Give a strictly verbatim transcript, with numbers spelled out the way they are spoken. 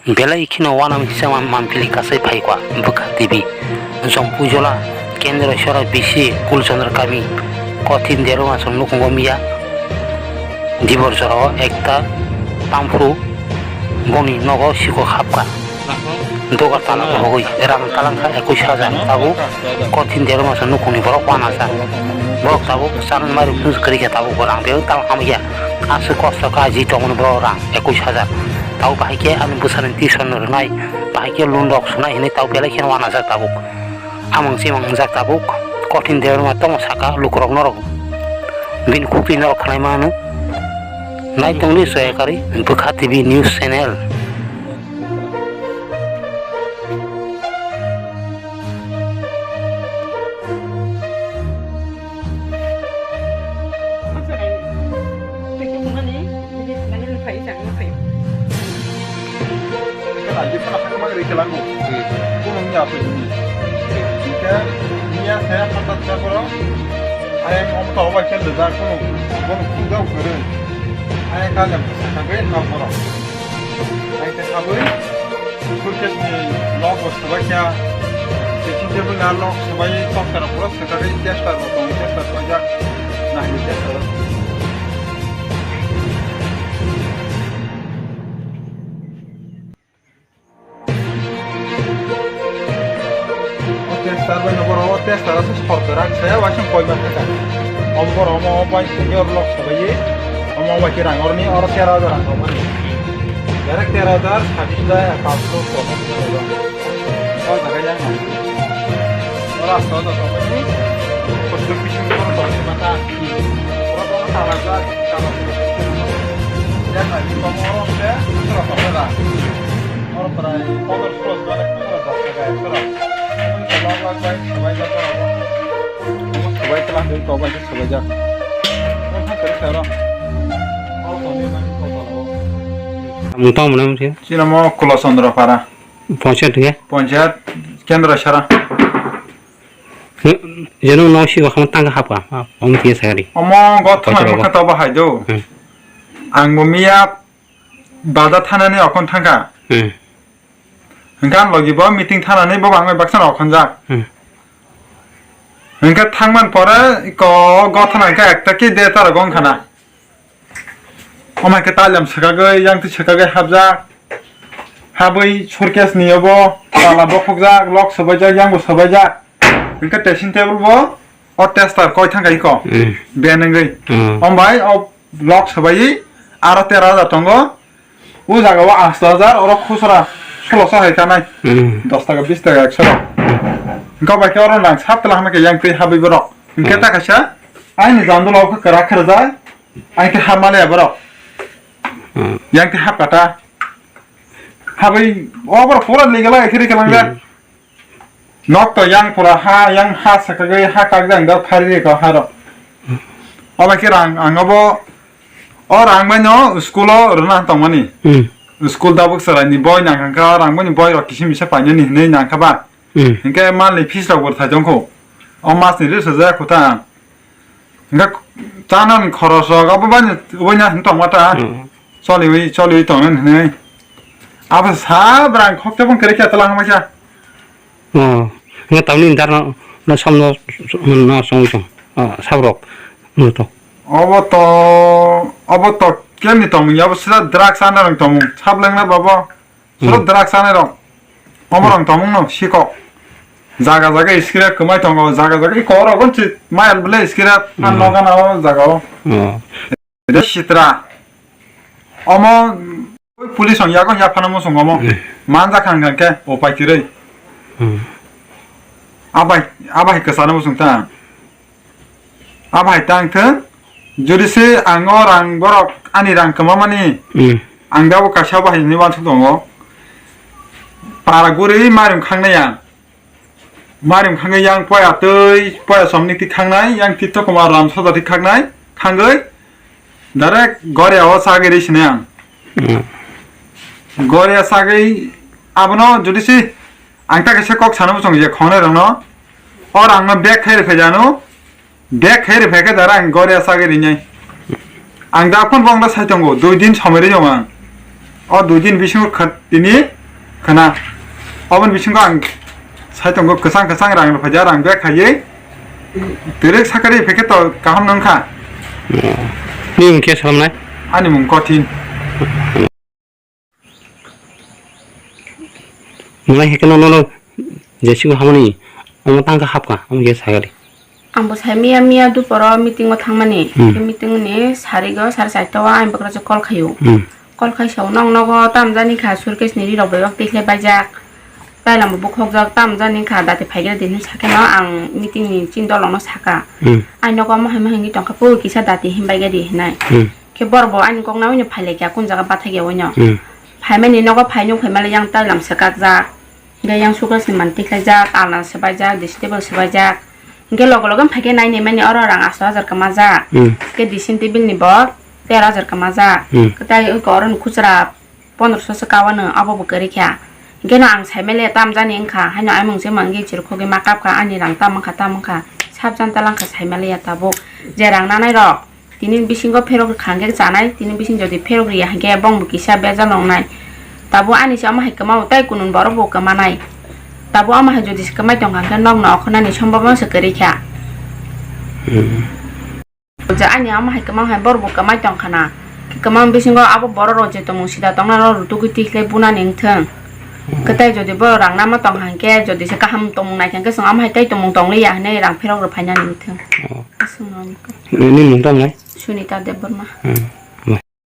Belai kheno uanamisa man-, manpili kasai phaikha bwkha T V. Jompuijola, Kendra Sora B C, Kulchandra Kami, Kothin Derma Song nukhungo miya. Dibor jorao ekta tamphru boni nogo sikok hapkha. Dogar tana bohogwi rang talangkha ekush hajar tabuk. Kothin Derma Song nukhungni borok uanasa. Borok tabuk chanani mari phunuk kwrwi khe tabuk bo rang bebak talang hamya. Aswk kosto kha ji tongmani borok rang ekush hajar. Tabuk bahai khe ani bwsani tuition rwnai, bahai khe loan rok sunai hinwi tabuk belai kheno uanajak tabuk. Amang chimang wngjak tabuk. Kothin Debbarma tamo saka lukurok norok bini khuktwi norok khwlai mano. Nai tongdi soya kari Bwkha T V News Channel. Khe nai di khana phai ma ri khe lango. Kono ni apo ni. Khe ni ya khe pata cha boro. Ai om to ba khe da kono. Bono khu ga kore. Ai ka le sa ka be na boro. Ai te ka be. Suitcase ni log bo sabai kya. Te chinte bo na log sabai tok tara pura sa ka be test ta ro tong test ta ko ja. Na ni test ta. O tester bai no borok, o tester aswk sor kwrak se, waising koi ma thaka. Omo borok omo bai senior lok sabai, omo bai khe rang oroni, oro tera hajar rang romani. Direct tera hajar, sabis bai, paanch lok, chobis lok. O jaga yang nang. Oro aswk aswk romani, kosok bising oro romani mata. Oro oro tala jak, tala jak. Yang nang, omo oro se, oro romani. Oro prai pondro solo jora, pondro dos taka ekso rok. Omo ni lok lok bai, sabai jak oro. Omo sabai tlang dei, tok bai khe sabai jak. Omo khe khe oro. Oro tongwi bai khe tok bai. Mung tong mwnam se? Chini omo Kulo Chandra Para. Panchayat khe? Panchayat Kendra Sara. Jeno no si wakhan tang hapka. Omo khe sagari. Omo got thang khe to bahai do. Hmm. Ang bo miya Baja thanani okon thangkha. Hmm. Hwnkhe ang logi bo meeting thanani bo bangwi baksa rok okon jak. Hmm. Hwnkhe thangman pore ko gothana hwnkhe ekta ki de tara gong khana. Omo hwnkhe tailem swkagwi, yangtwi swkagwi hapjak. Habwi suitcase ni obo tala bokhokjak, lok swbaijak, yang bo swbaijak. Hwnkhe dressing table bo o tester koi thangkha iko. Hmm. Ben wngwi. Hmm. Ombai o Lok swbaiwi aro tera hajar tongo. O jaga o asto hajar, oro khusra solo so hai kanai. Hmm. Dos taka, bis taka, ekso rok. Hmm. Hwnkhe bai khe oro nang sab tela hwnba khe yang twi habwi borok. Hwnkhe hmm, ta kaisa aini jandula o khe kwrak khe rwjak, ai khe hap maliya borok. Hmm. Yang twi hap kata. Habwi o borok pura legal ai khe rikhe langjak. Hmm. Nok to yang pura ha, yang ha sakagwi ha kakjang da phari ko haro. Obo khe rang ang obo, o rang bai no school o rwna tongmani. Hmm. School dabuk chwrai ni boi nang kha, o rang bai ni boi rok kisim bisa painani hinwi nang kha ba. Hmm. Hinkhe mal ni fees rok bo thai jong kho. O mas ni ri sajak kho ta. Hingke chanani khorok rok abo bai obo nya hin tongma ta. Hmm. Choliwi, choliwi tongna hinwi. Abo sa brang khok tebong kere kya tala hamaisa. Oh, hingke tamni dar no, no som no, no song song. Ah, sabrok. No to. Obo to, obo to kemni tongmung ya, obo sida drugs ana rang tongmung. Sab lengna babo. Suro hmm, drugs anai rok. Omo rok tongmung no sikok. Jaga jaga scrap kwmai tongo, jaga jaga i kok rok gonchi mayal bele scrap an hmm, nokana o jaga o. Oh. Ede sitra. Omo police rok yago yaphano muchung omo. Hmm. Manja khang khang khe upai kwrwi. Hmm. Abai, abai kwchana muchung ta. Abo hai tang thung, jodi se ang o rang borok ani rang kwmamani, hmm, ang dabo kaisa bo hai hinwi uansuk tongo. Para guri marim khangnai ang. Marim khangwi yang poya twi, poya somni twi khangnai, yang tito kumar ram soda twi khangnai, khangwi direct goria o sagwi ri sinai ang. Hmm. Goria sagwi abono jodi se ang ta kaisa kok sana muchung je khongnai rokno, o rang no bag khai rwphai jano, Bag khai rwphai khe dara ang goria sagwi rinai. Ang da phone bong da sai tongo, dui din somoi ri jong ang. O dui din bisingo khat tini Khana, oboni bisingo ang sai tongo kwchang kwchang rang rwphaija, rang bag khaiwi. Direct sakari phai khe to kaham nang kha. Nini mung khe salamnai? Ani mung Kothin. Nunglai hai kheno nono jesigo hamani omo tangkha hapkha, omo khe sakari. Ang bo sai miya miya duporo meeting o thangmani. Hmm. Khe meeting ni sarigo sari charta o ang bwkrajwk call khaio. Hmm. Call khai sao, "Nong nogo tam jani kha, suitcase ni ri rok bai bak tikhlai baijak. Tailam bo bukhokjak tam jani kha, dati phai gari di," hinwi sakhe no ang meeting ni chini dolong no saka. Hmm. Ai nogo omo hai ma hwnwi tongkha, "Pui kisa dati himbai gari," hinai. Hmm. Khe borok bo ani kok naui no phai lai kha, kun jaga bathai ya ui no. Hmm. Phaimani nogo phai nuk phai mali yang tailam swkakjak. Hingke yang suka se manti khlaijak, alna swbaijak, dressing table swbaijak. Hingke logo logo phaikhe nai nai mani oro rang asto hajar kwmajak. Hmm. Hingke dressing table ni bo tero hajar kwmajak. Hmm. Kwtai wngkha oro ni khusra pondroso se kawano abo bo kwrwi kha. Hingke no ang saimaliya tam jani wngkha, haino aimung se mangke chirkhogwi ma kapkha, ani rang tam wngkha, tam wngkha. Sabjan talangkha saimaliya tabuk. Je rang nanai rok. Tini bisingo pherok rwkha hwnkhe chanai, tini bising jodi pherok riya hwnkhe bongbo kisa bejal wngnai. Tabuk ani se omo hai kwmao tei kunun borok bo kwmanai. Tabuk omo hai jodi se kwmai tongkha hwnkhe nokno okhornani sombobon se kwrwi kha. Hmm. Je ani omo hai kwmao hai borok bo kwmai tongkha na. Kwmang bisingo abo borok rok je tongmung sida tongnai rok rutugwi tikhlai bunani wngthung. Kwtai jodi borok rang nama tong hwnkhe, jodi se kaham tongmung nai hwnkhe chwng omo hai tei tongmung tongliya hwnwi rang pherok rw phainani wngthung. Oh. Aswk no wngkha. Nini mung tamo nai? Sunita Debbarma. Hmm.